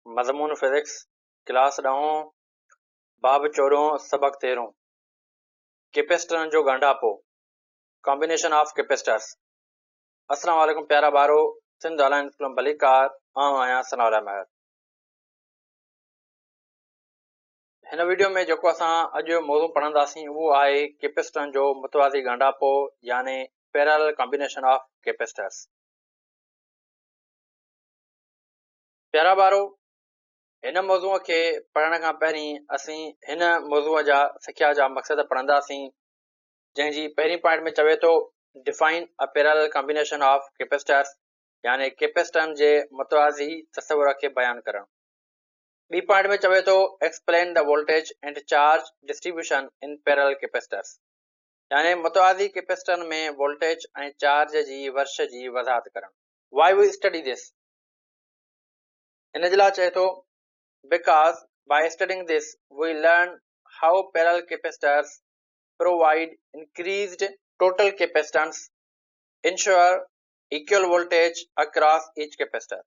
مضمون physics, class ڏهون، باب چوڏهون، سبق تيرهون، ڪيپيسٽرن جو ڳانڍاپو، Combination of Capacitors. السلام عليڪم پيارا ٻارو، سنڌ آنلائن اسڪول ۾ ڀليڪار، آئون آهيان ثناء الله مهر. هن ويڊيو ۾ جيڪو اسان اڄ موضوع پڙهنداسين اهو آهي ڪيپيسٽرن جو متوازي ڳانڍاپو يعني Parallel Combination of Capacitors. پيارا ٻارو، هن موضوع کي پڙهڻ کان پهرين اسين هن موضوع جا سکيا جا مقصد پڙهنداسين، جنهن جي پهرين پوائنٽ ۾ چوي ٿو Define a Parallel Combination of Capacitors يعني ڪيپيسٽرن جي متوازي تصور کي بيان ڪرڻ. ٻي پوائنٽ ۾ چوي ٿو Explain the Voltage and Charge Distribution in Parallel Capacitors يعني متوازي ڪيپيسٽرن ۾ وولٽيج ۽ چارج جي ورش جي وضاحت ڪرڻ. Why we study this ان جي لاء چئي ٿو Because by studying this we learn how parallel capacitors provide increased total capacitance, ensure equal voltage across each capacitor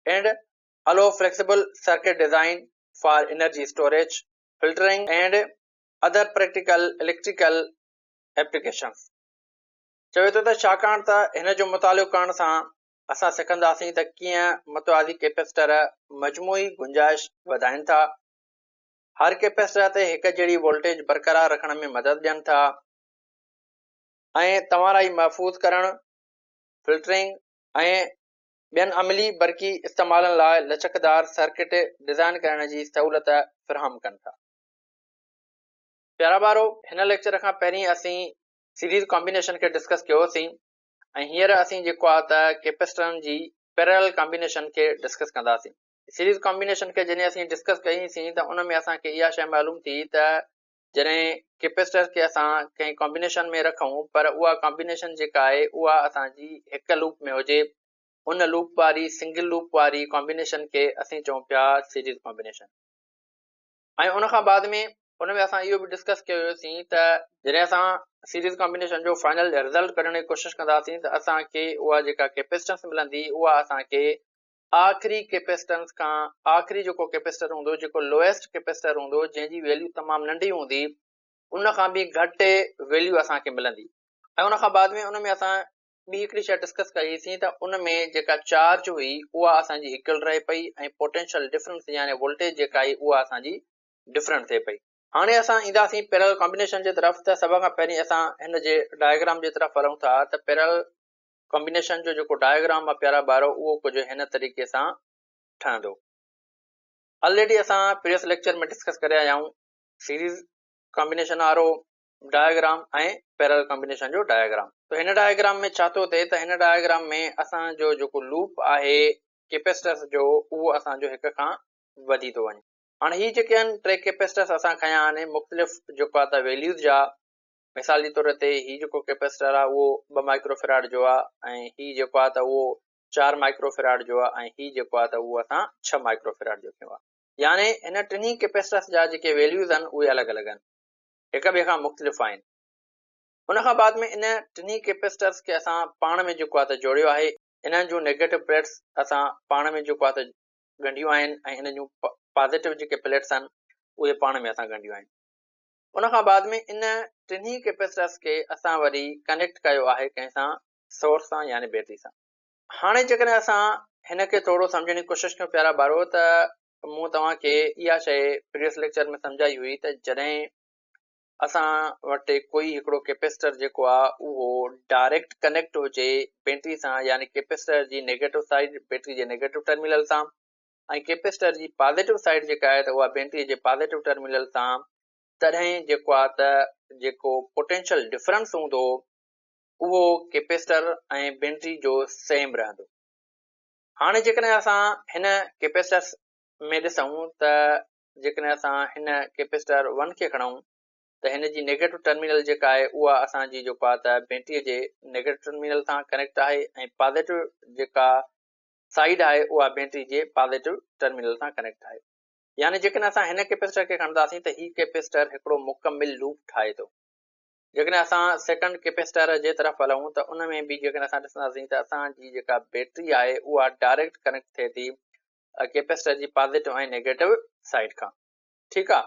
and allow flexible circuit design for energy storage, filtering and other practical electrical applications. چوي ٿو ته ڇاڪاڻ ته هن جو مطالعو ڪرڻ سان اسان سکنداسين ته ڪيئن متوازي ڪيپيسٽر مجموعي گنجائش وڌائين ٿا، هر ڪيپيسٽر تي هڪ جهڙي وولٽيج برقرار رکڻ ۾ مدد ڏين ٿا ۽ توانائي محفوظ ڪرڻ، فلٽرنگ ۽ ٻين عملي برقي استعمالن لاء لچڪدار سرڪٽ ڊزائن ڪرڻ جي سهولت فراهم ڪن ٿا. پيارا ٻارو، هن ليڪچر کان پهرين اسين سيريز ڪامبينيشن کي ڊسڪس ڪيوسين ۽ هينئر اسين جيڪو آهي ته ڪيپيسٽرن جي پيرلل ڪامبينيشن کي ڊسڪس ڪنداسين. سيريز ڪامبينيشن کي جڏهن اسين ڊسڪس ڪئي سين ته ان ۾ اسان کي اها شيء معلوم ٿي ته جڏهن ڪيپيسٽر کي اسان ڪنهن ڪامبينيشن ۾ رکون پر اها ڪامبينيشن جيڪا آهي اها اسان جي هڪ لوپ ۾ هجي ان لوپ واري سنگل لوپ واري ڪامبينيشن کي اسين چئون پيا سيريز ڪامبينيشن ۽ ان کان بعد ۾ ان ۾ اسان اهو به ڊسڪس ڪيو هيوسين ته جڏهن اسان سيريز ڪامبينيشن جو فائنل رزلٽ ڪڍڻ جي ڪوشش ڪنداسين ته اسان کي اها جيڪا ڪيپيسٽنس ملندي اها اسان کي آخري ڪيپيسٽنس کان آخري جيڪو ڪيپيسٽر هوندو جيڪو لوئسٽ ڪيپيسٽر هوندو جنهن جي ويليو تمام ننڍي هوندي ان کان به گهٽ ويليو اسان کي ملندي ۽ ان کان بعد ۾ ان ۾ اسان ٻي هڪڙي شيء ڊسڪس ڪئي سين ته ان ۾ جيڪا چارج هئي اها اسان جي ايڪول رهي پئي ۽ پوٽينشل ڊفرنس يعني وولٽيج جيڪا آئي اها اسان جي ڊفرنٽ ٿئي پئي. هاڻي اسان اينداسين پيرل ڪامبينيشن جي طرف ته سڀ کان پهرين اسان هن جي ڊائگرام جي طرف هلون ٿا ته پيرل ڪامبينيشن جو جيڪو ڊائگرام آهي پيارا ٻارو اهو ڪجهه هن طريقي سان ٺهندو. آلريڊي اسان پريويس ليڪچر ۾ ڊسڪس ڪري آيا آهيون سيريز ڪامبينيشن وارو ڊائگرام ۽ پيرل ڪمبينيشن جو ڊائگرام. ته هن ڊائگرام ۾ ڇا ٿو ٿئي ته هن ڊائگرام ۾ اسان جو جيڪو لوپ آهي ڪيپيسٽرس جو اهو اسان جو هڪ کان وڌي ٿو وڃي. هاڻي هي جيڪي آهن ٽي ڪيپيسٽرس اسان کنيا آهن مختلف جيڪو آهي ته ويليوز جا، مثال جي طور تي هي جيڪو ڪيپيسٽر آهي اهو ٻه مائڪرو فراڊ جو آهي ۽ هي جيڪو آهي ته اهو چار مائڪرو فراڊ جو آهي ۽ هي جيڪو آهي ته اهو اسان ڇهه مائڪرو فراڊ جو کنيو آهي. يعني هن ٽنهي ڪيپيسٽرس جا جيڪي ويليوز آهن اهي الڳ الڳ آهن. هڪ ٻئي کان مختلف آهن. ان کان بعد ۾ ان ٽنهي ڪيپيسٽرز کي اسان پاڻ ۾ جيڪو آهي ته جوڙيو آهي. انهن جون نيگيٽو پليٽس اسان پاڻ ۾ جيڪو آهي ته ڳنڍيون آهن ۽ انهن جون پازيٽو جيڪي پليٽس آهن اهي پاڻ ۾ اسان ڳنڍيون آهن. ان کان بعد ۾ ان ٽنهي ڪيپيسٽرز کي اسان وري ڪنيڪٽ ڪيو آهي ڪنهن سان سورس سان يعني بيٽري سان. هاڻي جيڪڏهن اسان هن کي ٿورو سمجهڻ جي ڪوشش ڪيون پيارا ٻارو ته مون توهان کي اها شيء پريويس ليڪچر ۾ سمجهائي هئي ته جڏهن اسان وٽ ڪوئي هڪڙو ڪيپيسٽر جيڪو آهي اهو ڊائريڪٽ ڪنيڪٽ هجي بيٽري سان يعني ڪيپيسٽر جي نيگيٽو سائيڊ بيٽري جي نيگيٽو ٽرمينل سان ۽ ڪيپيسٽر جي پازيٽو سائيڊ جيڪا آهي ته اها بيٽري جي پازيٽو ٽرمينل سان تڏهن جيڪو آهي ته جيڪو پوٽينشل ڊفرنس هوندو اهو ڪيپيسٽر ۽ بيٽري جو سيم رهندو. هاڻي جيڪڏهن اسان هن ڪيپيسٽرس ۾ ڏسون ته جيڪڏهن اسان هن ڪيپيسٽر ون کي کڻون ته هن جي نيگيٽو ٽرمينل جيڪا آهي اها اسان جي جيڪو آهي ته بيٽري جي نيگيٽو ٽرمينل سان ڪنيڪٽ آهي ۽ پازيٽو جيڪا سائيڊ آهي اها بيٽري جي پازيٽو ٽرمينل سان ڪنيڪٽ آهي. يعني جيڪڏهن اسان هن ڪيپيسٽر کي کڻنداسين ته هي ڪيپيسٽر هڪڙو مڪمل لوپ ٺاهي ٿو. جيڪڏهن اسان سيڪنڊ ڪيپيسٽر جي طرف هلون ته ان ۾ به جيڪڏهن اسان ڏسنداسين ته اسان جي جيڪا بيٽري آهي اها ڊائريڪٽ ڪنيڪٽ ٿئي ٿي ڪيپيسٽر جي پازيٽو ۽ نيگيٽو سائيڊ کان. ٺيڪ آ.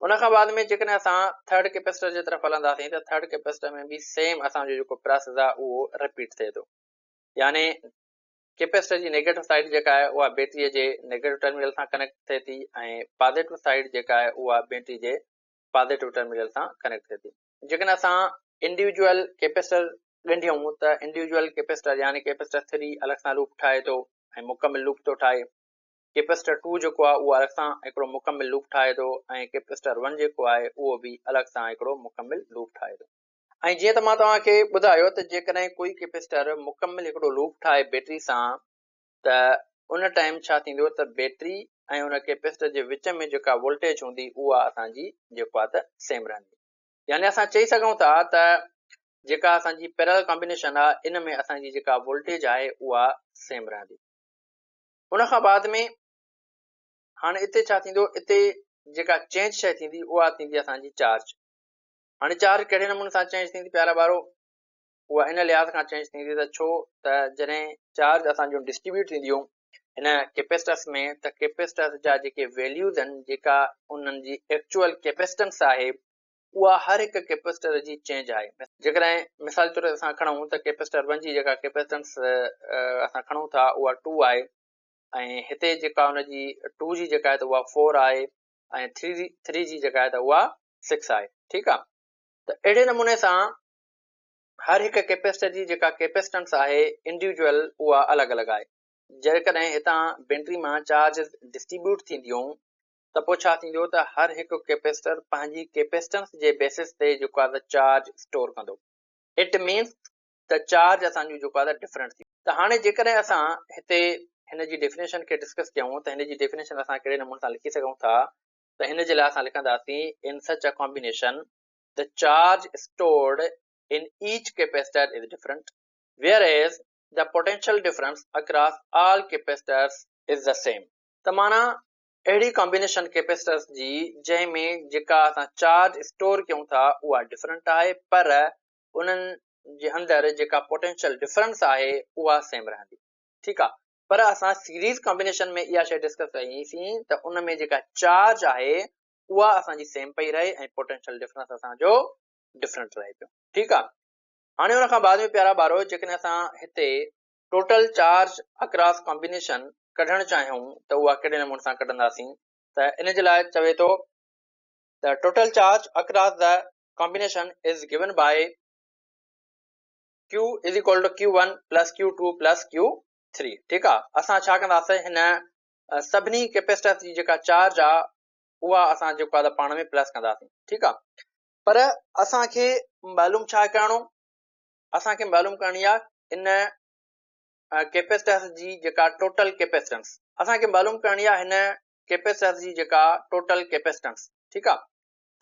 ان کان بعد ۾ جيڪڏهن اسان ٿرڊ ڪيپيسٽر جي طرف هلنداسين ته ٿرڊ ڪيپيسٽر ۾ به سيم اسان جو جيڪو پراسيس آ اهو رپيٽ ٿئي ٿو. يعني ڪيپيسٽر جي نيگيٽو سائيڊ جيڪا آهي اها بيٽري جي نيگيٽو ٽرمينل سان ڪنيڪٽ ٿئي ٿي ۽ پازيٽو سائيڊ جيڪا آهي اها بيٽري جي پازيٽو ٽرمينل سان ڪنيڪٽ ٿئي ٿي. جيڪڏهن اسان انڊيوجوئل ڪيپيسٽر ڳنڍيون ته انڊيوجوئل ڪيپيسٽر يعني ڪيپيسٽر 3 الڳ سان لوپ ٺاهي ٿو ۽ مڪمل لوپ ٿو ٺاهي، ڪيپيسٽر 2 جيڪو آهي اهو الڳ سان هڪڙو مڪمل لوپ ٺاهي ٿو ۽ ڪيپيسٽر 1 جيڪو آهي اهو به الڳ سان هڪڙو مڪمل لوپ ٺاهي ٿو. ۽ جيئن ته مان توهان کي ٻڌايو ته جيڪڏهن ڪوئي ڪيپيسٽر مڪمل هڪڙو لوپ ٺاهي بيٽري سان ته ان ٽائيم ڇا ٿيندو ته بيٽري ۽ ان ڪيپيسٽر جي وچ ۾ جيڪا وولٽيج هوندي اها اسان جي جيڪو آهي ته سيم رهندي يعني اسان چئي سگهون ٿا ته جيڪا اسان جي پيرل ڪامبينيشن آهي ان ۾ اسان جي جيڪا وولٽيج آهي اها سيم رهندي. ان کان بعد ۾ هاڻي اتي ڇا ٿيندو اتي جيڪا چينج شيء ٿيندي اها ٿيندي اسان جي چارج. هاڻي چارج ڪهڙي نموني سان چينج ٿيندي پيارا ٻارو؟ اها ان لحاظ کان چينج ٿيندي ته ڇو ته جڏهن چارج اسان جون ڊسٽريبيوٽ ٿينديون هن ڪيپيسٽرس ۾ ته ڪيپيسٽرس جا جيڪي ويليوز آهن جيڪا انهن جي ايڪچوئل ڪيپيسٽنس آهي اها هر هڪ ڪيپيسٽر جي چينج آهي. جيڪڏهن مثال طور اسان کڻون ته ڪيپيسٽر 1 جي جيڪا ڪيپيسٽنس اسان کڻون ٿا اها 2 آهي ۽ هتي جيڪا ان جي 2 جي جيڪا آهي ته اها 4 آهي ۽ 3 جي جيڪا آهي ته اها 6 آهي. ٺيڪ آ ته اهڙي نموني سان هر هڪ ڪيپيسٽر جي جيڪا ڪيپيسٽنس آهي انڊيوجوئل اها الڳ الڳ آهي. جيڪڏهن هتان بيٽري مان چارج ڊسٽريبيوٽ ٿينديون ته پوء ڇا ٿيندو ته هر هڪ ڪيپيسٽر پنهنجي ڪيپيسٽنس جي بيسس تي جيڪو آهي ته چارج اسٽور ڪندو. It means ته چارج اسان جون جيڪو آهي ته ڊفرنٽ ٿيندو. ته هاڻي جيڪڏهن اسان هتي هن جي ڊيفينيشن کي ڊسڪس ڪيون ته هن جي ڊيفينيشن اسان ڪهڙي نموني سان لکي سگهون ٿا ته ان جي لاء اسان لکنداسين in such a combination the charge stored in each capacitor is different whereas the potential difference across all capacitors is the same ته معنيٰ اهڙي ڪامبينيشن ڪيپيسٽرز جي جنهن ۾ جيڪا اسان چارج اسٽور ڪيون ٿا اها ڊفرنٽ آهي پر انهن جي اندر جيڪا پوٽينشل ڊفرنس آهي اها سيم رهندي. ٺيڪ آ پر اسان سيريز ڪامبينيشن ۾ اها شيء ڊسڪس ڪئي سين ته ان ۾ جيڪا چارج آهي اها اسان جي سيم پئي رهي ۽ پوٽينشل ڊفرنس اسان جو ڊفرنٽ رهي پيو. ٺيڪ آ هاڻي ان کان بعد ۾ پيارا ٻارو جيڪڏهن اسان هتي ٽوٽل چارج اڪراس ڪامبينيشن ڪڍڻ چاهيون ته اها ڪهڙي نموني سان ڪڍنداسين ته ان جي لاء چوي ٿو ته total charge across the combination is given by Q is equal to Q1 plus Q2 plus Q3 ٺيڪ آ اسان ڇا ڪنداسين هن سڀني ڪيپيسٽرس جي جيڪا چارج آ اها اسان جيڪو آ ته پاڻ ۾ پلس ڪنداسين ٺيڪ آ پر اسان کي معلوم ڇا ڪرڻو اسان کي معلوم ڪرڻي آ ان ڪيپيسٽرس جي جيڪا ٽوٽل ڪيپيسٽنس اسان کي معلوم ڪرڻي آ هن ڪيپيسٽرس جي جيڪا ٽوٽل ڪيپيسٽنس ٺيڪ آ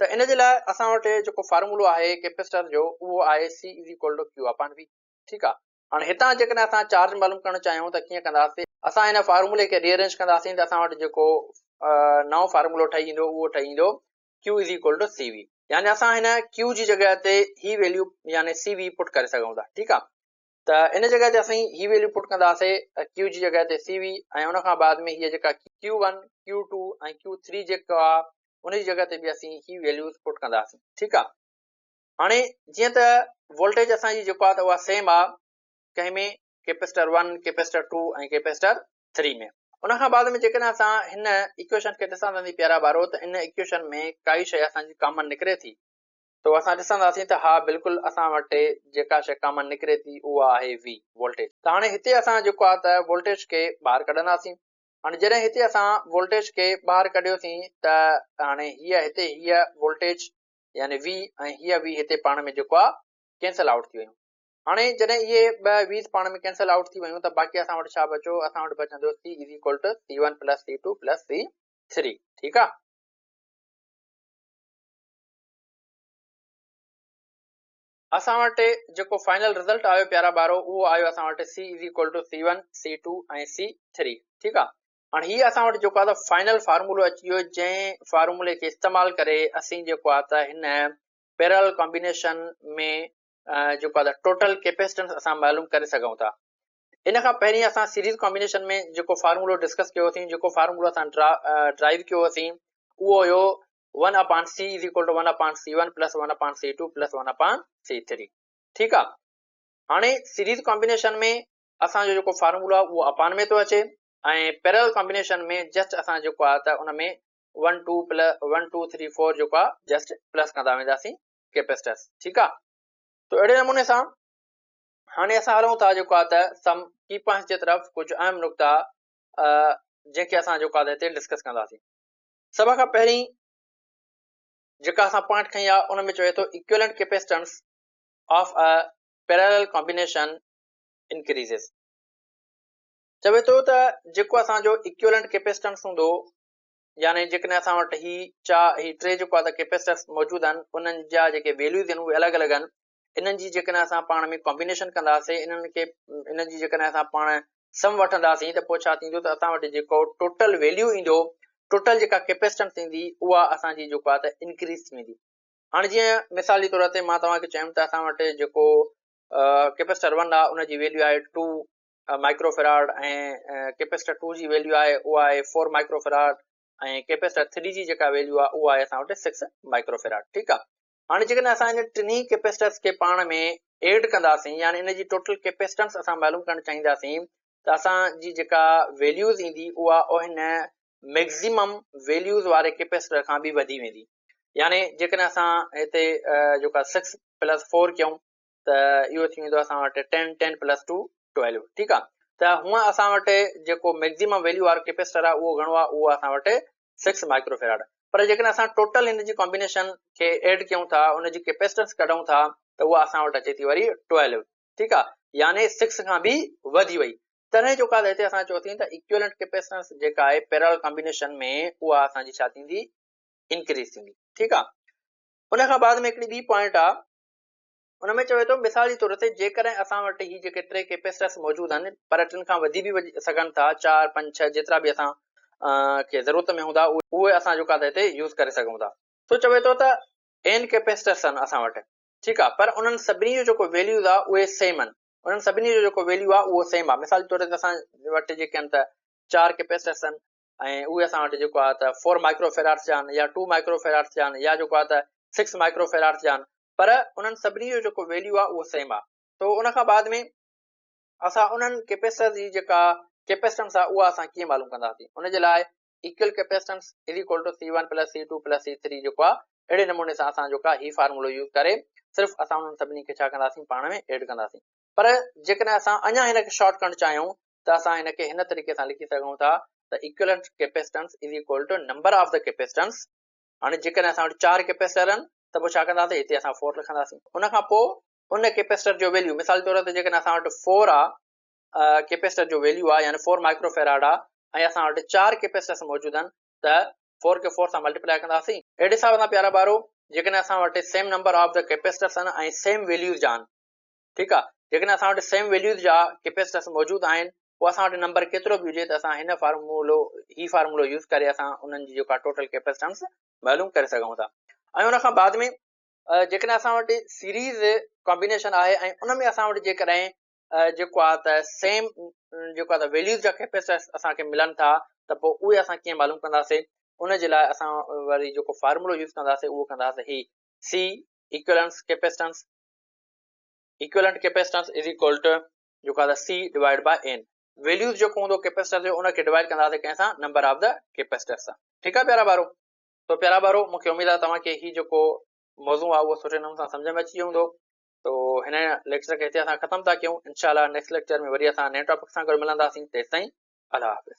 ته ان جي لاء اسان وٽ جيڪو فارمولو آهي ڪيپيسٽر جو اهو آهي C is equal to Q upon V ٺيڪ آهي. هاڻي هتان جيڪڏهن اسان چارج معلوم ڪرڻ چاهيون ته ڪيئن ڪنداسين؟ اسان هن فارمولي کي ري ارينج ڪنداسين ته اسان وٽ جيڪو نئون فارمولو ٺهي ايندو اهو ٺهي ايندو Q is equal to C V يعني اسان هن Q جي جڳهه تي هي ويليو يعني سي وي پٽ ڪري سگهون ٿا ٺيڪ آهي. ته ان جڳهه تي اسين هي ويليو پٽ ڪنداسي Q جي جڳهه تي CV ۽ ان کان بعد ۾ هيء جيڪا Q1، Q2 ۽ Q3 جيڪا آ ان جي جڳهه تي به اسين هي ويليوز پٽ ڪنداسين ٺيڪ آ. هاڻي جيئن ته وولٽيج اسان جي جيڪو آ ته اها سيم آ ڪنهن ۾ ڪيپيسٽر 1، ڪيپيسٽر 2 ۽ ڪيپيسٽر 3 ۾. ان کان بعد ۾ جيڪڏهن اسان هن ايڪويشن کي ڏسنداسين پيارا ٻارو ته ان ايڪويشن ۾ ڪائي شيء اسان جي ڪامن نڪري ٿي ته اسان ڏسنداسين ته ها بلڪل اسان وٽ جيڪا شيء ڪامن نڪري ٿي اها آهي V، voltage. ته هاڻي هتي اسان جيڪو آهي ته وولٽيج کي ٻاهر ڪڍنداسين. هاڻي جڏهن هتي اسان وولٽيج کي ٻاهر ڪڍيوسين ته هاڻي هيء هتي هيء وولٽيج يعني V ۽ هيء V هتي پاڻ ۾ جيڪو آهي ڪينسل آئوٽ ٿي ويون. هاڻي جڏهن اهي ٻه Vs پاڻ ۾ ڪينسل آئوٽ ٿي ويون ته باقي اسان وٽ ڇا بچيو؟ اسان وٽ بچندو C is equal to C1 plus C2 plus C3 ٺيڪ آهي. اسان وٽ جيڪو فائنل رزلٽ آيو پيارا ٻارو اهو آيو اسان وٽ C is equal to C one, C two ۽ C three ٺيڪ آ. هاڻي هي اسان وٽ جيڪو آ ته فائنل فارمولو اچي ويو جنهن فارمولي کي استعمال ڪري اسين جيڪو آ ته هن پيرل ڪامبينيشن ۾ جيڪو آ ته ٽوٽل ڪيپيسٽنس اسان معلوم ڪري سگهون ٿا. ان کان پهرين اسان سيريز ڪامبينيشن ۾ جيڪو فارمولو ڊسڪس ڪيو هوسين، جيڪو فارمولو اسان ڊرائيو ڪيو هوسين اهو هيو 1 upon C is equal to 1 upon C one plus 1 upon C two plus 1 upon C three. ٺيڪ آ، هاڻي سيريز ڪامبينيشن ۾ اسان جو جيڪو فارمولو آ اهو اپان ۾ ٿو اچي ۽ پيرل ڪامبينيشن ۾ جسٽ اسان جيڪو آ ته ان ۾ 1 2 پلس 1 2 3 4 جيڪو آ جسٽ پلس ڪندا وينداسين ڪيپيسٽرس. ٺيڪ آ، تو اهڙي نموني سان هاڻي اسان هلون ٿا جيڪو آ ته سم ڪي پوائنٽس جي طرف، ڪجهه اهم نقطا جنهن کي اسان جيڪو آ ته هتي ڊسڪس ڪنداسين. سڀ کان پهرين جيڪا اسان پوائنٽ کنئي آ ان ۾ چوي ٿو equivalent capacitance of a parallel combination increases. چوي ٿو ته جيڪو اسان جو ايڪويلنٽ ڪيپيسٽنس هوندو، يعني جيڪڏهن اسان وٽ هي چا هي ٽي جيڪو آ ته ڪيپيسٽرس موجود آهن، انهن جا جيڪي ويليوز آهن اهي الڳ الڳ آهن، انهن جي جيڪڏهن اسان پاڻ ۾ ڪامبينيشن ڪنداسين، انهن کي انهن جي جيڪڏهن اسان پاڻ سم وٺنداسين ته پوء ڇا ٿيندو ته اسان وٽ جيڪو ٽوٽل ويليو ايندو، ٽوٽل جيڪا ڪيپيسٽنس ايندي اها اسان جي جيڪو آهي ته انڪريز ٿي ويندي. هاڻي جيئن مثال جي طور تي مان توهان کي چيم ته اسان وٽ جيڪو ڪيپيسٽر 1 آهي ان جي ويليو آهي 2 مائڪرو فراڊ ۽ ڪيپيسٽر 2 جي ويليو آهي اها آهي 4 مائڪرو فراڊ ۽ ڪيپيسٽر 3 جي جيڪا ويليو آهي اها آهي اسان وٽ 6 مائڪرو فراڊ. ٺيڪ آهي، هاڻي جيڪڏهن اسان ان ٽنهي ڪيپيسٽرس کي پاڻ ۾ ايڊ ڪنداسين، يعني ان جي ٽوٽل ڪيپيسٽنس اسان معلوم ڪرڻ چاهينداسين ته اسان جي جيڪا ويليوز ايندي اها ان ميڪزيمم ويليوز واري ڪيپيسٽر کان به وڌي ويندي. يعني جيڪڏهن اسان هتي جيڪا 6 پلس 4 ڪيون ته اهو ٿي ويندو اسان وٽ 10، 10 پلس 2 12. ٺيڪ آ، ته هونء اسان وٽ جيڪو ميڪزيمم ويليو وارو ڪيپيسٽر آ اهو گهڻو آ، اهو اسان وٽ 6 مائڪرو فيراڊ. پر جيڪڏهن اسان ٽوٽل هن جي ڪامبينيشن کي ايڊ ڪيون ٿا، ان جي ڪيپيسٽنس ڪڍون ٿا ته اها اسان وٽ اچي ٿي وري 12. ٺيڪ آ، يعني 6 کان به وڌي وئي. تڏهن جو ڪا هتي اسان چوٿين ته ايڪويلنٽ ڪيپيسٽنس جيڪا آهي پيرل ڪامبينيشن ۾ اها اسان جي ڇا ٿيندي، انڪريز ٿيندي. ٺيڪ آ، ان کان بعد ۾ هڪڙي ٻي پوائنٽ آ، ان ۾ چوي ٿو مثال جي طور تي جيڪڏهن اسان وٽ هي جيڪي ٽي ڪيپيسٽرس موجود آهن، پر ٽن کان وڌي به سگهن ٿا، 4 5 6 جيترا به اسان کي ضرورت ۾ هوندا اهي اسان جيڪا ته هتي يوز ڪري سگهون ٿا. سو چوي ٿو ته اين ڪيپيسٽرس آهن اسان وٽ، ٺيڪ آهي، پر انهن سڀني جو جيڪو ويليوز آهي اهي سيم آهن، انهن سڀني جو جيڪو ويليو آهي اهو سيم آهي. مثال جي طور تي اسان وٽ جيڪي آهن ته 4 ڪيپيسٽرس آهن ۽ اهي اسان وٽ جيڪو آهي ته 4 مائڪرو فيراڊس جا آهن يا 2 مائڪرو فيراڊس جا آهن يا جيڪو آهي ته 6 مائڪرو فيراڊس جا آهن، پر انهن سڀني جو جيڪو ويليو آهي اهو سيم آهي. تو ان کان بعد ۾ اسان انهن ڪيپيسٽرز جي جيڪا ڪيپيسٽنس آهي اها اسان ڪيئن معلوم ڪنداسين؟ ان جي لاء equal capacitance is equal to C one plus C two plus C three جيڪو آهي اهڙي نموني سان اسان جيڪو آهي هي فارمولو يوز ڪري صرف اسان انهن سڀني کي ڇا ڪنداسين، پاڻ ۾ ايڊ ڪنداسين. پر جيڪڏهن اسان اڃا هن کي شارٽ ڪرڻ چاهيون ته اسان هن کي هن طريقي سان لکي سگهون ٿا ته equivalent capacitance is equal to number of the capacitance. هاڻي جيڪڏهن اسان وٽ 4 ڪيپيسٽر آهن ته پوء ڇا ڪنداسين، هتي اسان 4 لکنداسين. ان کان پوء ان ڪيپيسٽر جو ويليو، مثال طور تي جيڪڏهن اسان وٽ 4 آ ڪيپيسٽر جو ويليو آ، يعني 4 مائڪرو فيراڊ آ ۽ اسان وٽ 4 ڪيپيسٽرس موجود آهن ته 4 کي 4 سان ملٽيپلائي ڪنداسين. اهڙي حساب سان پيارا ٻارو جيڪڏهن اسان وٽ same number of the capacitors آهن ۽ سيم ويليوز جا آهن، ٺيڪ آ، جيڪڏهن اسان وٽ سيم ويليوز جا ڪيپيسٽرس موجود آهن پوء اسان وٽ نمبر ڪيترو به هجي ته اسان هن فارمولو هي فارمولو يوز ڪري اسان انهن جي جيڪا ٽوٽل ڪيپيسٽنس معلوم ڪري سگهون ٿا. ۽ ان کان بعد ۾ جيڪڏهن اسان وٽ سيريز ڪامبينيشن آهي ۽ ان ۾ اسان وٽ جيڪڏهن جيڪو آ ته سيم جيڪو آ ته ويليوز جا ڪيپيسٽرس اسان کي ملن ٿا ته پوء اهي اسان ڪيئن معلوم ڪنداسين؟ ان جي لاء اسان وري جيڪو فارمولو يوز ڪنداسين اهو ڪنداسين هي C equivalence capacitance, equivalent capacitance is equal to جيڪو آهي سي ڊوائيڊ باء اين. ويليوز جيڪو هوندو ڪيپيسٽر جو ان کي ڊوائيڊ ڪنداسين ڪنهن سان، نمبر آف the capacitor سان. ٺيڪ آهي پيارا ٻارو. تو پيارا ٻارو مونکي اميد آهي توهان کي هي جيڪو موضوع آهي اهو سٺي نموني سان سمجهه ۾ اچي ويو هوندو. تو هن ليڪچر کي هتي اسان ختم ٿا ڪيون. انشاء الله نيڪسٽ ليڪچر ۾ وري اسان نئين ٽاپڪ سان گڏ ملنداسين. تيستائين الله حافظ.